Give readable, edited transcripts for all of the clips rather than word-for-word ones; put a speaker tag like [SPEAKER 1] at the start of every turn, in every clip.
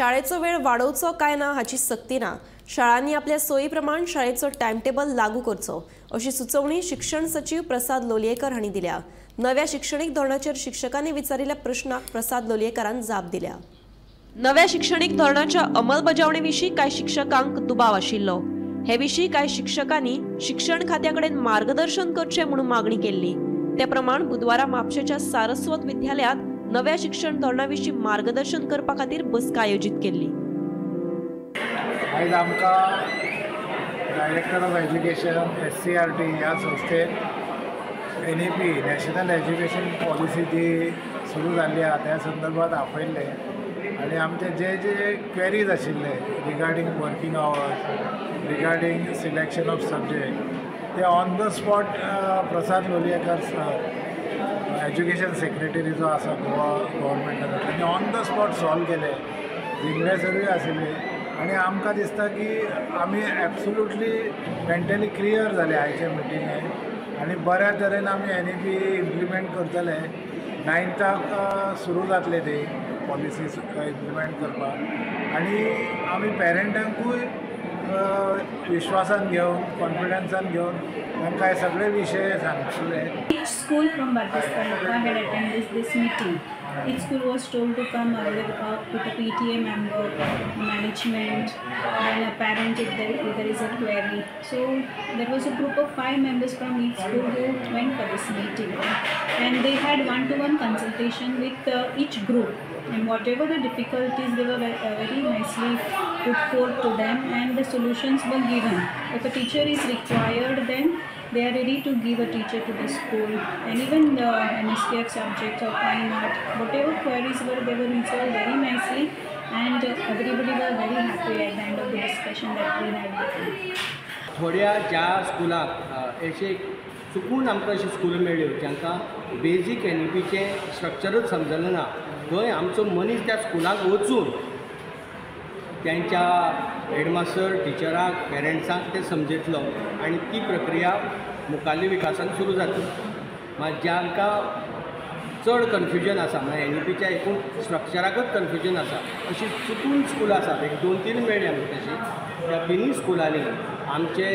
[SPEAKER 1] शाळेचो वेळ वाडोवचो काय ना हाची सक्ती ना। शाळांनी आपल्या सोयी प्रमाण शाळेचो टायमटेबल लागू करचो अशी सुचोवणी शिक्षण सचिव प्रसाद लोलयेकर हांणी दिल्या। नव्या शिक्षणीक धोरणाचेर शिक्षकांनी विचारिल्ल्या प्रश्नाक प्रसाद लोलयेकरान जाप दिल्या। नव्या शिक्षणीक धोरणाच्या अंमलबजावणी विशीं कांय शिक्षकांक दुबाव आशिल्लो। हे विशीं कांय शिक्षकांनी शिक्षण खात्या कडेन मार्गदर्शन करचें म्हणून मागणी केल्ली। ते प्रमाण बुधवारा म्हापशेच्या सारस्वत विद्यालयात नव्या शिक्षण धोरणा विशीं मार्गदर्शन करपा खातीर बसका आयोजीत केल्ली।
[SPEAKER 2] आयज आमकां डायरेक्टर ऑफ एज्युकेशन SCERT ह्या संस्थेन NEP national education policy जी सुरू जाल्ली आसा त्या संदर्भात आपयल्ले आनी आमचे जे जे क्वेरीज आशिल्ले regarding working hours, regarding selection of subject, ते on the spot Prasad Lolayekar sir, education secretary जो आसा गोवा गव्हर्मेंटाचो, तांणी ऑन the spot solve केले। जिंगळे सरूय आशिल्ले आनी आमकां दिसता की आमी एब्सोल्युटली मेंटली क्लियर जाले आयच्या मिटिंगेक आनी बऱ्या तरेन आमी NEP implement करतले। 9थाक सुरू जातले ते पॉलिसी इम्प्लिमेंट करपाक आनी आमी पेरंटांकूय विश्वासान घेवन, कॉन्फिडन्सान घेवन तांकां हे सगळे विशय सांगतले।
[SPEAKER 3] Each school from Bardez Taluka had attended this meeting. Each school was told to come with a PTA member, management, then a parent if there is a query. So there was a group of 5 members from each school who went for this meeting, and they had one-to-one consultation with each group. And whatever the difficulties, they were very nicely put forth to them, and the solutions were given. If a teacher is required, then they are ready to give a teacher to the school, and even the NSQF subjects or fine art, whatever queries were, they were resolved very nicely, and everybody were very happy at the end of the discussion that we had with them.
[SPEAKER 4] थोड्या ज्या स्कुलाक अशे चुकून आमकां अशे school मेळ्ळ्यो जांकां basic NEPचें स्ट्रक्चरच समजलें ना, थंय आमचो मनीस त्या स्कुलाक वचून त्यांच्या हेडमास्टर, टिचराक, पेरंट्सांक ते समजयतलो आनी ती प्रक्रिया मुखाल्ली विकासान सुरू जातली। मात जांकां चड कन्फ्युजन आसा, म्हळ्यार NEPच्या एकूण स्ट्रक्चराकच कन्फ्युजन आसा, अशी चुकून स्कुलां आसात, एक 2-3 मेळ्ळी आमकां तशी, त्या तिनूय स्कुलांनी आमचे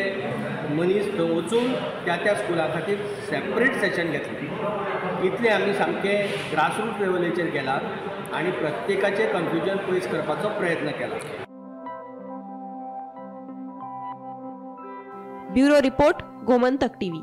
[SPEAKER 4] मनीस थंय वचून त्या त्या स्कुला खातीर सेपरेट सेशन घेतले। इतले आमी सामके ग्रासरूट लेवलीचेर गेलात आनी प्रत्येकाचें कन्फ्युजन पयस करपाचो प्रयत्न केला।
[SPEAKER 1] Bureau report, Gomantak TV.